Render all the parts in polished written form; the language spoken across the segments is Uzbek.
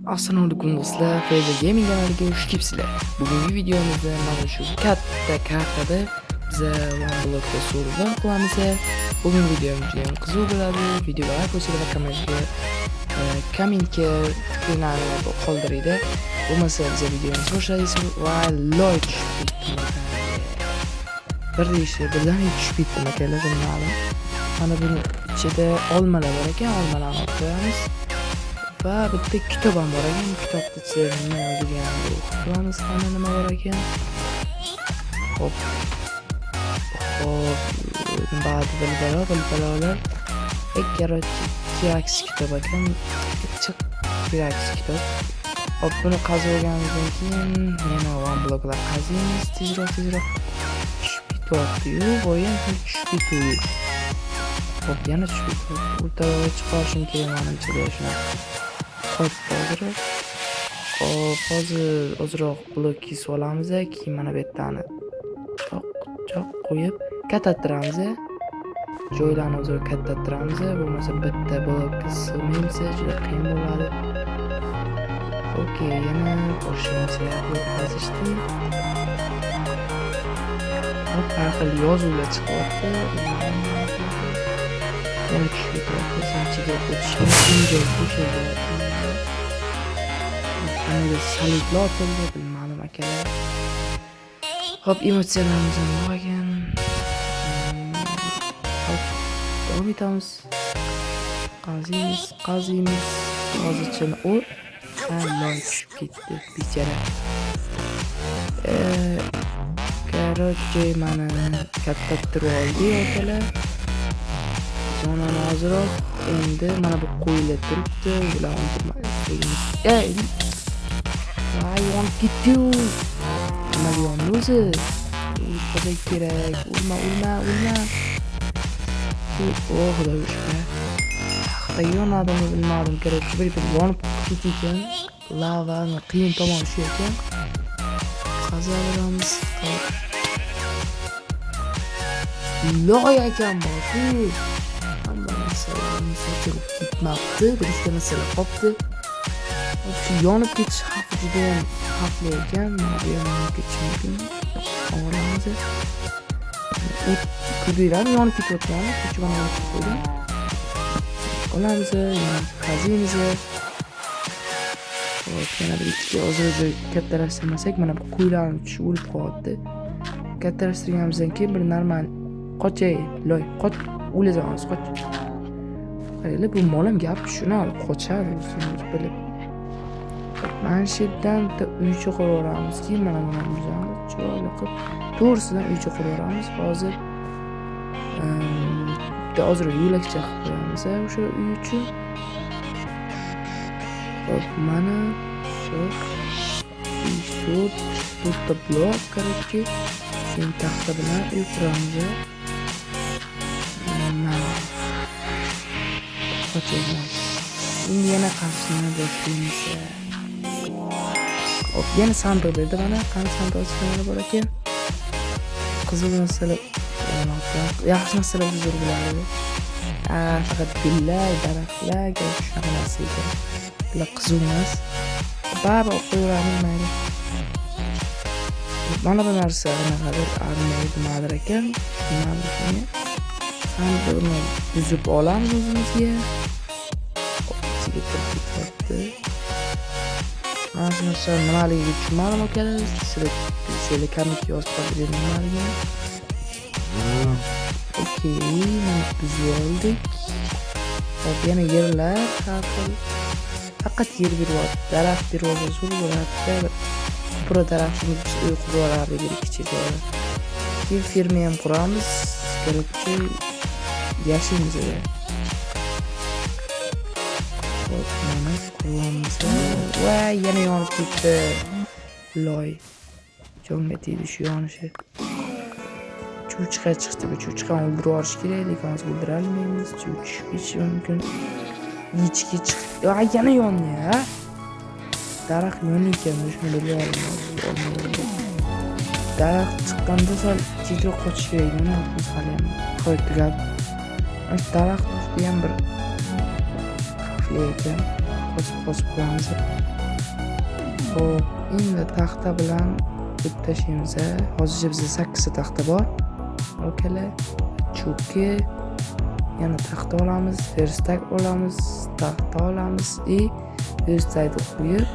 Assalomu alaykum do'stlar, Feza Gaming kanaliga xush kelibsizlar. Bugungi videomizda mana shu katta kartada biza One Block'da survival qilamiz. Bugungi videomiz juda ham qiziq bo'ladi. Videoga like bosinglar va kommentga fikrlarni qoldiringlar. Bo'lmasa biza videomizni boshlaymiz va loy tushib ketdi. Bir deyishdi, birdaniga tushib ketdim akalar, bilmadim. Mana buni ichida olmalar bor ekan, olmalarni olib qo'yamiz. Va bitta kitob ham bor ekan. Kitobni ichida nima yozilganini o'qib ko'ramiz, qani nima bor ekan. Hop. Hop, ba'zi bilbalo bilbalolar. Короче, keraksiz kitob ekan. Chiq, keraksiz kitob. Hop, buni qazib olganimizdan keyin yana one blocklar qaziymiz tezroq tezroq. Tushib ketyapti-yu, boyam tushib ketuvdi. Hop, yana tushib ketyapti. O'rtaroqqa chiqarishim kerak manimcha, shunaqa. Qotdi ozroq. Hop, hozir ozroq blok kesib olamiz, keyin mana bu yerdan choq choq qo'yib kattaytiramiz. Joylarni ozroq kattaytiramiz, bo'lmasa bitta blokka sig'maymiz, juda qiyin bo'ladi. Okey, yana boshlaymiz blok qazishni. Hop, har xil yozuvlar chiqyapti. Yana tushib ketyapti. Ichiga o'tishga joy bo'shayapti. Qandaydir salyutlar otildi, bilmadim akalar. Hop, emotsiyalarimiz ham bor ekan. Hop, davom etamiz. Qaziymiz, qaziymiz. Hozircha o't. Ha, loy tushib ketdi, bechara. Короче, mana kattattirib oldik akalar. Zonani ozroq. Endi mana bu qo'ylar turibdi. Bular o'ldirmasligimiz. Ey! Voy, yonib ketdi-yu. Nimaga yondi o'zi? O'lib qolsak kerak. O'lma, o'lma, o'lma. O, xudoga shukr. Paxta yonadimi bilmadim. Короче, bir bir yonib ketgan. Lavani qiyin tomoni shu ekan. Qazaveramiz. Loy ekan bu. Hamma narsalarimiz sochilib ketmabdi. Bir ikkita narsalar qolibdi. Shu yonib ketish xavfi juda ham xavfli ekan. Mana bu ham yonib ketishi mumkin. Olamiz. O't ko'rdinglarmi, yonib ketayotganini? Shuning mana yonib qo'ydim. Olamiz, yana qaziymiz. Hop, yana bir ikki ozroq kattalashtirmasak, mana bu qo'ylarni tushib o'lib qolyapti. Kattalashtirganimizdan keyin bir normal qochay, loy, qoch, o'lasan hozir, qoch. Qaranglar, bu mol ham gap tushunadi, qochadi o'zini o'zi bilib. Mana shu yerdan bitta uycha quraveramiz, keyin mana buni buzamiz, chiroyli qilib. To'g'risidan uycha quraveramiz. Hozir bitta ozroq yo'lakcha qilib qo'yamiz o'sha uy uchun. Hop, mana shu 5, 4, to'rtta blok, короче. Keyin taxta bilan uy quramiz. Mana. Qochayman. Endi yana qazishni boshlaymiz. Hop, yana sandiq berdi mana. Qani sandiq ichida nima bor ekan? Qiziq narsalar, yaxshi narsalar zo'r bo'ladi. Ha, faqat gullar, daraxtlar, shunaqa narsa ekan. Bular qiziq emas. Baribir olib qo'yaveramiz, mayli. Mana bu narsa qanaqadir armor nimadir ekan. Tushunmadim shunga. Sandiqni buzib olamiz o'zimizga. Ichiga kirib ketyapti. Mana shu narsa nimaligiga tushunmadim akalar. Sizlar bilsanglar, kommentga yozib qoldiringlar nimaligini. Okey, mana buzib oldik. Hop, yana yerlar har xil. Faqat yer beryapti. Daraxt beryapti, zo'r bo'lardi. Ko'proq daraxtimiz uy qurib yuborardik bir ikki joyda. Keyin ferma ham quramiz. Короче, yashaymiz. Hop, mana quryapmiz. Voy, yana yonib ketdi. Loy. Jonga tegdi shu yonishi. Cho'chqa chiqdi. Bu cho'chqani o'ldirib yuborish kerak, lekin hozir o'ldira olmaymiz. Chunki tushib ketishi mumkin. Echki chiqdi. Voy, yana yondi ya. Daraxt yonayotgan, shuni bilib oldim. Daraxt chiqqanda sal tezroq qochish kerak edi. Mana biz hali ham qo'y tugadi. Mana shu daraxt judayam bir xavfli ekan. Qosib qo'yamiz. Xo'p, endi taxta bilan qo'yib tashlaymiz. Hozircha bizda 8 ta taxta bor. Okalar, cho'ki, yana taxta olamiz, versak olamiz, taxta olamiz и versakni qo'yib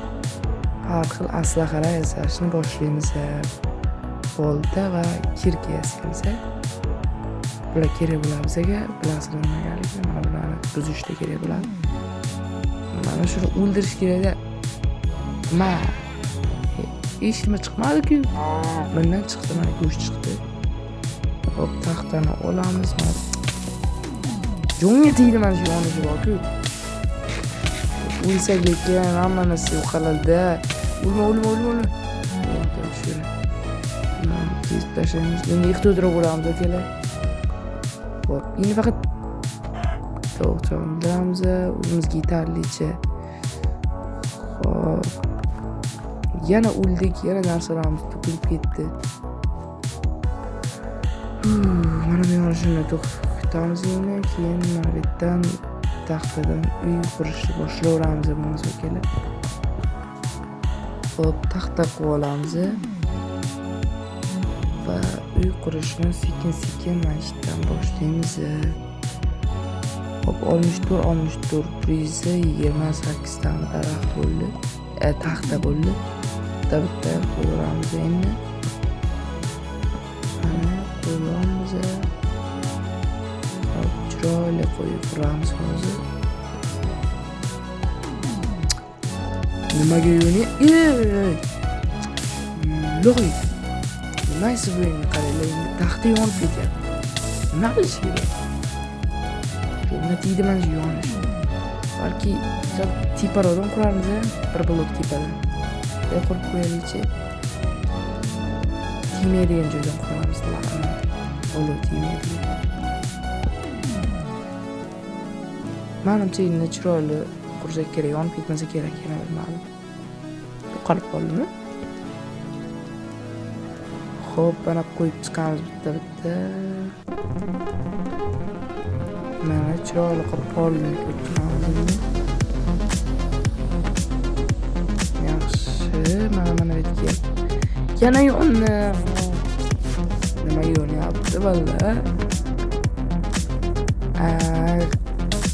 har xil aslahalar yasashni boshlaymiz. Bolta va кирка yasaymiz. Bular kerak bo'ladi bizga, bilasizlar nimagaligini, mana bularni buzishda kerak bo'ladi. Mana shuni o'ldirish kerakda. Ma. Hech nima chiqmadi-ku. Bundan chiqdi, mana go'sht chiqdi. Hop, taxtani olamiz. Mana jonga tegdi mana shu yonishi bor-ku. O'lsak lekin hamma narsa yo'qoladi. O'lma, o'lma, o'lma, o'lma. Shuni. Kesib tashlaymiz. Endi ehtiyotroq bo'lamiz, akalar. Hop, endi faqat tovuqcha o'ldiramiz, o'zimizga yetarlicha. Hop. Yana o'ldik, yana narsalarimiz to'kilib ketdi. Mana bu yonishini to'xtatamiz endi, keyin mana bu yerdan taxtadan uy qurishni boshlayveramiz bo'lmasa akalar. Hop, taxta qo'yib olamiz. Va uy qurishni sekin-sekin mana shu yerdan boshlaymiz. Hop, 64, 64, 128 ta daraxt bo'ldi. Taxta bo'ldi. Bitta bitta qo'yaveramiz endi. Mana qo'yamiz. Hop, chiroyli qo'yib quramiz hozir. Nimaga yo'ni? Ey! Loy! Nimasi bu endi, qaranglar, endi taxta yonib ketyapti. Nima qilish kerak? Jonga tegdi mana shu yonish. Balki sal teparoqdan qurarmiz, bir blok tepadan. Bunday qurib qo'yaylikchi. Tegmaydigan joydan quramiz, la'nat. Olov tegmaydigan. Manimcha endi chiroyli qursak kerak, yonib ketmasa kerak, yana bilmadim. Yo'qolib qoldimi? Xo'p, mana qo'yib chiqamiz bitta-bitta. Mana chiroyli qilib polni qo'yib chiqamiz endi. Yaxshi, mana bu yerga. Yana yondi. Nima yonyapti valla?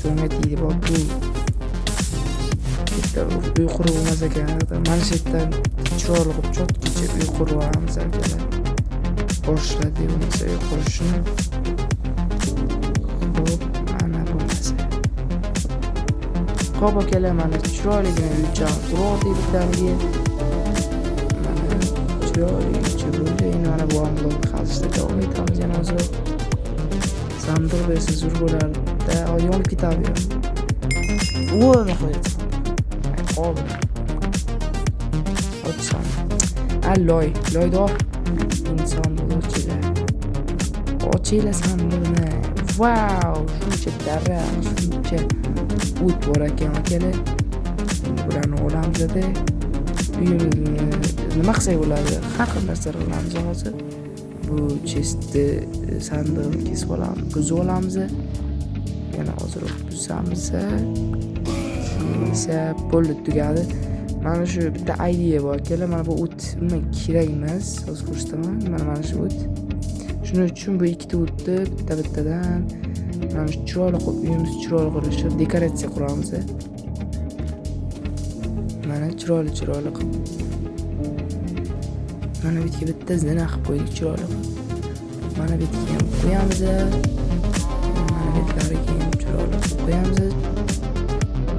Jonga tegdi bor-ku. Bitta uy qurib bo'lmas ekan. Mana shu yerdan chiroyli qilib chotgacha uy qurib olamiz akalar. Boshladi bo'lmasa uy qurishni. Xo'p, mana bo'lmasa. Xo'p akalar, mana chiroyligina uycha qurib oldik bittaniga. Mana chiroyli uycha bo'ldi. Endi mana bu blok qazishda davom etamiz yana ozroq. Sandiq bersa zo'r bo'lardi. Yonib ketadi bu. O, nihoyat. Qoldi. Ochsam. A, loy, loyda ol. Inson bo'luvchilar. Ochinglar sandiqni. Vau, shuncha daraxt, shuncha o't bor ekan akalar. Endi bularni olamizda. Uyimizni nima qilsak bo'ladi? Har xil narsalar qilamiz hozir. Bu chestni, sandiqni kesib olamiz, buzib olamiz. Yana ozroq buzamiz. Keyin esa bo'ldi, tugadi. Mana shu bitta idea bor akalar. Mana bu o't umuman kerak emas. Hozir ko'rsataman. Mana shu o't. Shuning uchun bu ikkita o'tni bitta-bittadan mana shu chiroyli qilib, uyimiz chiroyli qilish uchun dekoratsiya quramiz. Mana chiroyli chiroyli qilib. Mana bu yerga bitta zina qilib qo'ydik chiroyli qilib. Mana bu yerga ham qo'yamiz. Mana bu yerlariga ham chiroyli qilib qo'yamiz.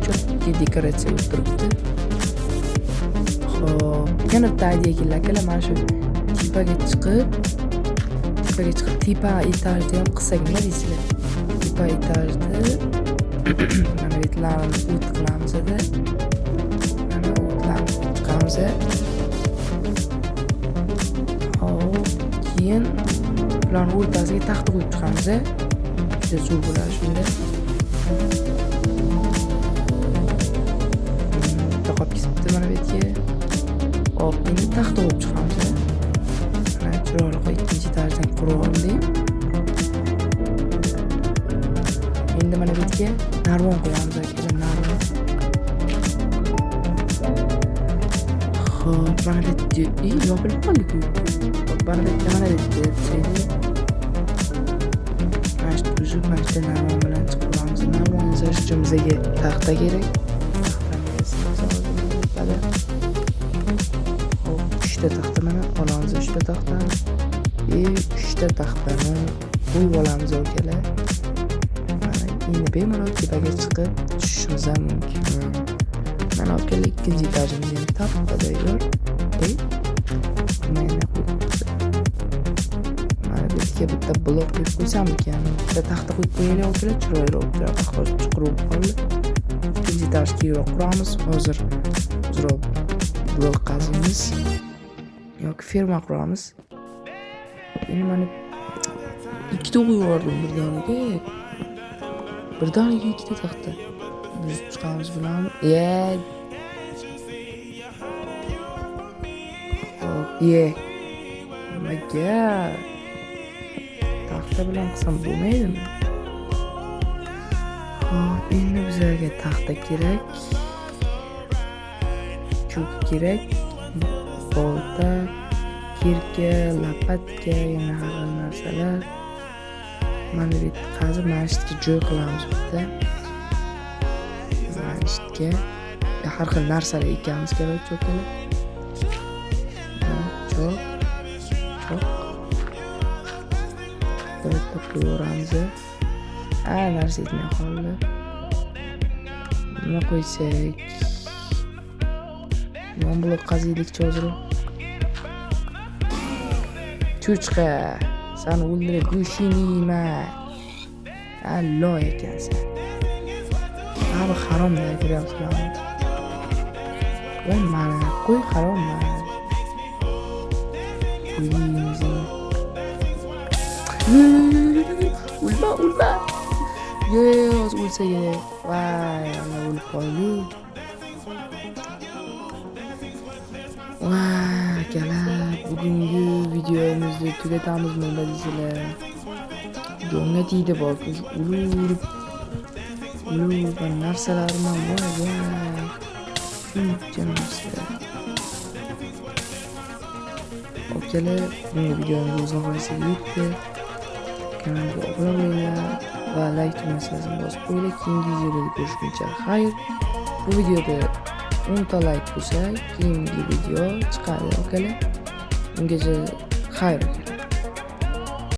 Chotki dekoratsiya bo'lib turibdi. Xo'p, yana bitta idea keldi akalar. Mana shu tepaga chiqib, tepa etajda ham qilsak nima deysizlar? Tepa etajda mana bu yerlarni o't qilamizda. Mana o'tlarni chiqamiz. Hop, keyin ularni o'rtasiga taxta qo'yib chiqamiz. Juda zo'r bo'ladi shunda. Bitta qolib ketibdi mana bu yerga. Hop, endi taxta qo'yib chiqamiz. Mana chiroyli qilib ikkinchi etajdan qurib oldik. Endi mana bu yerga narvon qo'yamiz akalar, narvon. Xo'p, mana bu yerda yopilib qoldi-ku. Hop, mana bu yerda, mana bu yerda desaydi. Mana shu buzib, mana shu narvon bilan chiqib olamiz. Narvon yasash uchun bizga taxta kerak. Taxtani yasaymiz hozir tepada. Hop, 3 ta taxta mana olamiz, 3 ta taxtani. И 3 ta taxtani qo'yib olamiz, akalar. Mana endi bemalol tepaga chiqib tushishimiz ham mumkin. Mana, akalar, ikkinchi etajimiz ham tappa tayyor. Ey, nima yana qo'yibdi? Mana bu yerga bitta blok qo'yib qo'ysammikan? Bitta taxta qo'yib qo'yaylik, akalar, chiroyliroq turadi. Hozir chuqur bo'lib qoldi. Ikkinchi etaj keyinroq quramiz. Hozir ozroq blok qaziymiz yoki ferma quramiz. Endi mana ikkita qo'yib yubordim birdaniga. Birdaniga ikkita taxta. Buzib chiqamiz bilan. Ye. Hop, ye. Nimaga? Taxta bilan qilsam bo'lmaydimi? Hop, endi bizlarga taxta kerak. Cho'k kerak. Bolta, кирка, лопатка, yana har xil narsalar. Mana bu yerda qazib, mana shu yerga joy qilamiz bitta. Mana shu yerga har xil narsalar ekamiz, короче, akalar. Cho'k, cho'k. Bitta bitta qo'yaveramiz. A, narsa yetmay qoldi. Nima qo'ysak? Yon blok qaziylikchi hozir. Cho'chqa, sani o'ldirib go'shtingni yeyman. Allo ekansan. Baribir haromda, ko'ryapsizlarmi? Voy, mana qo'y harom. Qo'yimiz. O'lma, o'lma. Ye, hozir o'lsa kerak. Voy, ana o'lib qoldi. Voy, akalar, bugungi videomizni tugatamizmi, nima deysizlar? Jonga tegdi bor, o'lib o'lib narsalarim ham, voy voy. Shuncha narsa. Akalar, bugungi videomiz o'z nihoyasiga yetdi. Kanalga obuna bo'linglar va like tugmasini bosib qo'yinglar. Keyingi videoda ko'rishguncha xayr. Bu videoda 10 ta like bo'lsa, keyingi video chiqadi, akalar. Ungacha xayr, akalar.